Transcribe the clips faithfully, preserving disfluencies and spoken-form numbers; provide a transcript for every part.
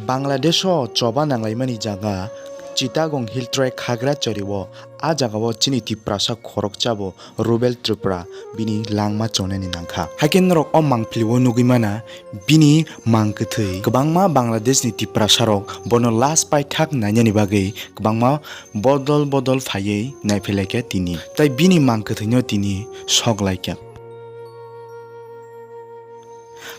Bangladesh o choba nanglaimani jaga Chittagong Hill Tract Khagrachari o, a jaga o chini Tiprasa khoroksa bo Rubel Tripura bini langma chonani nangkha. Haikhe norok o mangpili o nugwi mana bini mang kwthwi. Kwbangma Bangladesh ni Tiprasa rok bono last paithak nainani bagwi kwbangma bodol bodol phaiwi naiphilaikha tini. Tai bini mang kwthwino tini sok laikha.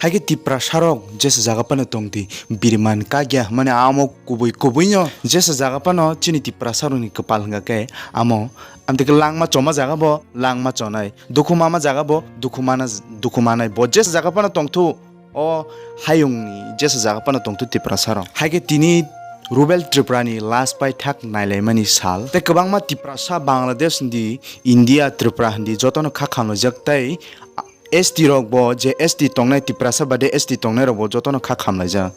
Haikhe Tiprasarok jesa jaga phano tongdi, biriman kagya hwnmani amo kubui kubuino jesa jaga phano chini Tiprasarokni kwpal hwnkha khe amo, amtwkhe langma choma jaga bo langma chonai, dukhu mama jaga bo dukhu mana, dukhu manai, bo jesa jaga phano tongthu, o hayungni jesa jaga phano tongthu Tiprasarok. Haikhe tini Rubel Tripurani last paithak nailaimani sal, tei kwbangma Tiprasa Bangladesh hindi, India, Tripura hindi jotono kha khamlaijak tei S T rok bo je S T tongnai Tiprasa bade S T tongnai rok bo jotono kha khamlaijak.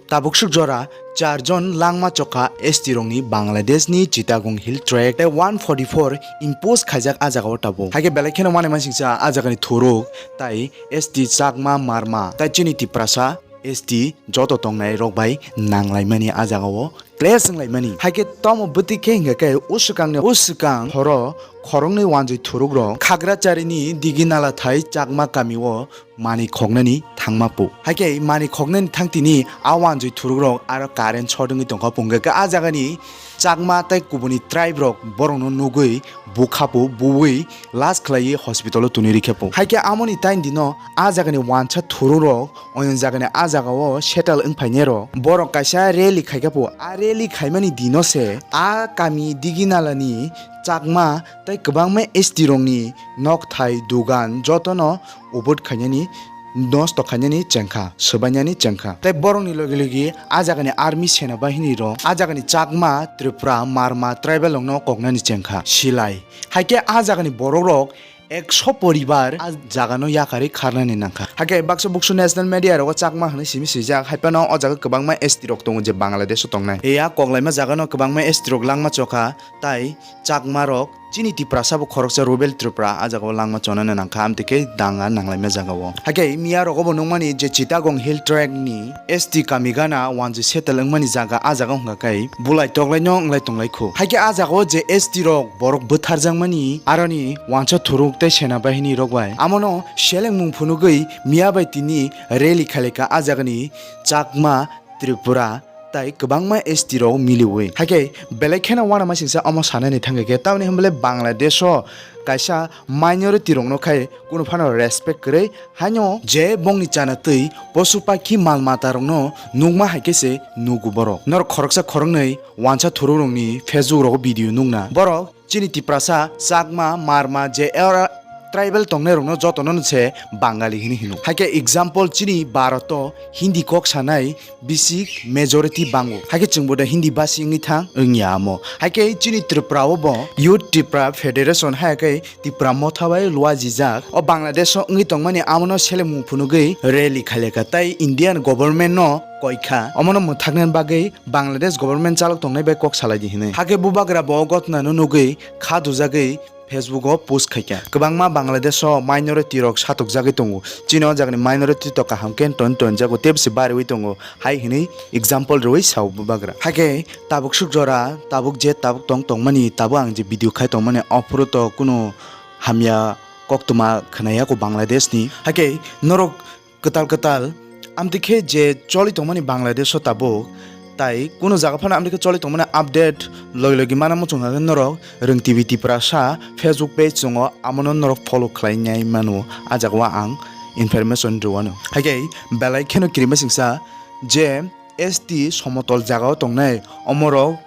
Tabuk suk jora char jon langma chokha S T rokni Bangladesh ni Chittagong Hill Tract tei one forty four impose khaijak a jaga o tabuk. Haikhe belai kheno manai mansingcha a jaga ni thuruk tai S T Chakma Marma tai chini Tiprasa S T joto tongnai rok bai nanglaimani a jaga o clash wnglaimani. Haikhe tomo bwtwi khe hingkha khe uswkangni uswkang horo khoroknwi wanjwi thurukrok Khagracharini digi nala thai Chakma kamio manwi khoknani thangma pu. Haikhe manwi khoknani thangtini a wanjwi thurukrok aro current short wngwi tongkha pu, hingkha khe a jagani Chakma tei kubuni tribe rok borokno nugwi bukha pu, buwi last khlaiwi hospital o twnwi rikha pu. Haikhe amoni time dino a jagani wansa thurukrok Oyang jagani a jaga o settle wng phainai rok borok kaisa rally khaikha pu. A rally khaimani dino se a kami digi nalani Chakma tei kwbangma S T rokni nokthai dugan jotono ubut khainani nosto khainani chengkha, swbainani chengkha. Tei borokni logi logi a jagani army sena bahini rok a jagani Chakma, Tripura, Marma tribal rokno koknani chengkha. Silai haikhe a jagani borok rok ekso poribar a jagano yakarwi kharnani nangkha. Hakhe baksa buksu national media rogo Chakma hwnwi simi swijak, haiphano o jaga kwbangma S T rok tongo je Bangladesh o tongnai. Eya koklaima jagano kwbangma S T rok langma chokha, tai Chakma rok chini Tiprasa bo khoroksa Rubel Tripura a jagao langma chonani nangkha, amtwi khe danga nanglaima jagao. Hakhe miya rogo bo nukmani je Chittagong Hill Tract ni S T kami gana wanjwi settle wngmani jaga, a jaga wngkha khe bulai toklaino wnglaitonglaikhu. Haikhe a jagao je S T rok borok bwtharjakmani aroni wansa thuruk tei sena bahini rok bai amono selengmung phunugwi miya bai tini rally khailaikha a jagani Chakma, Tripura tai kwbangma S T rok miliwi. Haikhe belai kheno uanamasingcha omo sanani thangkha khe, tamni hwnba le Bangladesh o kaisa minority rokno khai kunu phano respect kwrwi. Haino je bongni chana twi posu pakhi mal mata rokno nukma hai khe se nugo borok. Norok khoroksa khoroknwi wansa thuruk rokni Facebook rogo video nukna. Borok chini Tiprasa, Chakma, Marma je era tribal tongnai rokno jotono se Bangali hwnwi hino. Haikhe example chini Bharat o Hindi kok sanai bisik majority bango. Haikhe chwngbo da Hindi basi wngwi thang wngya amo. Haikhe chini Tripura o bo Youth Tripura Federation hai khe Tipra motha bai luajijak. O Bangladesh o wngwi tongmani amono selemung phunugwi rally khailekha tai Indian government no koikha. Omono mwthaknani bagwi Bangladesh government chalok tongnai bai kok salaidi hinwi. Hakhe bubagra bo o gotnano nugwi kha dujagwi Facebook o post khaikha. Kwbangma Bangladesh o minority rok satokjagwi tongo. Chini o jagani minority to kaham khe ton tonjago tei bwse bariwi tongo. Hai hinwi example rwui sao bubagra. Hakhe tabuk suk jora, tabuk je tabuk tong tongmani, tabuk ang je video khai tongmani, ophuru to kunu hamya koktwma khwnaya ko Bangladesh ni. Hakhe norok kwtal kwtal amtwi khe je choli tongmani Bangladesh o tabuk, tai kunu jaga phano amtwi khe choli tongmani update logi logi mana muchung kha khe norok Rwng T V Tiprasa Facebook page tongo, amono norok follow khlai nai mano, a jaga o ang information rwano. Hakhe belai kheno kirima singsa je S T somotol jaga o tongnai omorok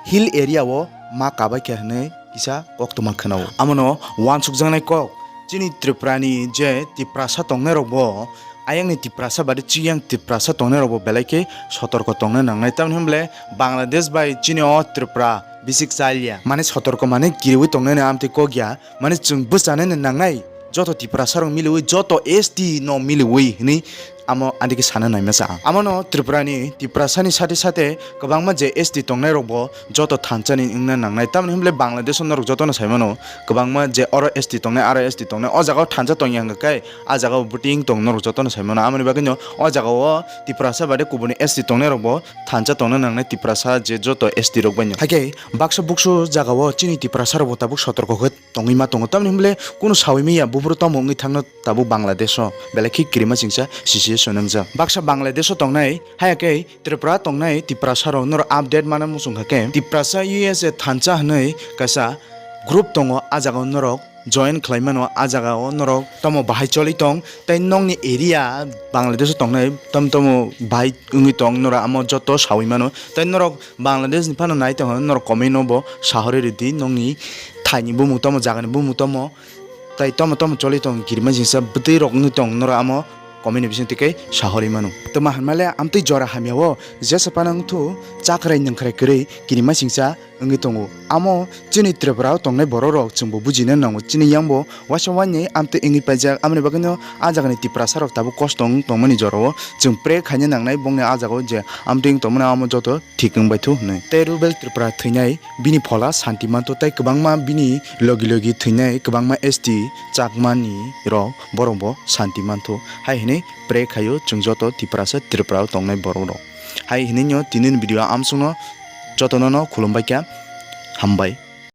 hill area o ma kabai khe hinwi kisa koktwma khwnao. Amono uansukjaknai kok chini Tripura ni je Tiprasa tongnai rok bo, ayang ni Tiprasa bade chiyang Tiprasa tongnai rok bo belai khe sotorko tongna nangnai. Tamni hwnba le Bangladesh bai chini o Tripura bisik chalya, mane sotorko mane kiriwi tongnai no amtwi kok ya, mane chwng bwchanai no nangnai. Joto Tiprasa rok miliwi, joto S T no miliwi hinwi amo adike sana naima cha ang. Amono Tripura ni Tiprasa ni sate sate kwbangma je S T tongnai rok bo joto thansa ni wngna nangnai. Tamoni hwnle Bangladesh o norok jotono sai mano, kwbangma je oro S T tongnai, aro S T tongnai, o jaga o thansa tongya hwnkha khe a jaga o voting tong norok jotono sai mano. Amoni bagwi no o jaga o Tiprasa baade kubuni S T tongnai rok bo thansa tongna nangnai, Tiprasa je joto S T rok bai no. Hakhe baksa buksu jaga o chini Tiprasa rok bo tabuk sotorko khe tongwi ma tongo. Tamoni hwnle kunu sawi manya buphuru tamo wngwi thangno tabuk Bangladesh o belai khe kirima chingsa situation wngjak. Baksa Bangladesh o tongnai, haya khe Tripura tongnai Tiprasa rok norok update mana muchung kha khe Tiprasa U S A thansa hwnwi kaisa group tongo, a jaga o norok join khlai mano, a jaga o norok tamo bahai choli tong tei nokni area Bangladesh o tongnai tam tamo bahai wngwi tong norok amo joto sawi mano. Tei norok Bangladesh ni phano nai tongkha norok comment no bo sahori rwdi nokni thaini bumung tamo, jagani bumung tamo, tei tamo tamo choli tong kirima jingsa bwtwi rok wngwi tong norok amo comment ni bising twi khe sahori mano. Tamo hwnmale amtwi jora hamya o jesa phano wngthu chakrai nwngkhrai kwrwi kirima singsa wngwi tongo. Amo chini Tripura o tongnai borok rok chwngbo bujina nango, chini yang bo waisa wainwi amtwi wngwi paijak. Amoni bagwino a jagani Tiprasa rok tabuk kosto wng tongmani jora o chwng pray khaina nangnai, bongni a jaga o je amtwi wng tongmani amo joto thik wng bai thu hwnwi. Tei Rubel Tripura thwinai bini phola santi mantho tei kwbangma bini logi logi thwinai kwbangma S T Chakmani rok borok bo santi mantho hai hwnwi pray khaio chwng joto Tiprasa Tripura o tongnai borok rok. Hai hwnwi no tini ni video o amsongno jotono no khulumbai kha, hambai.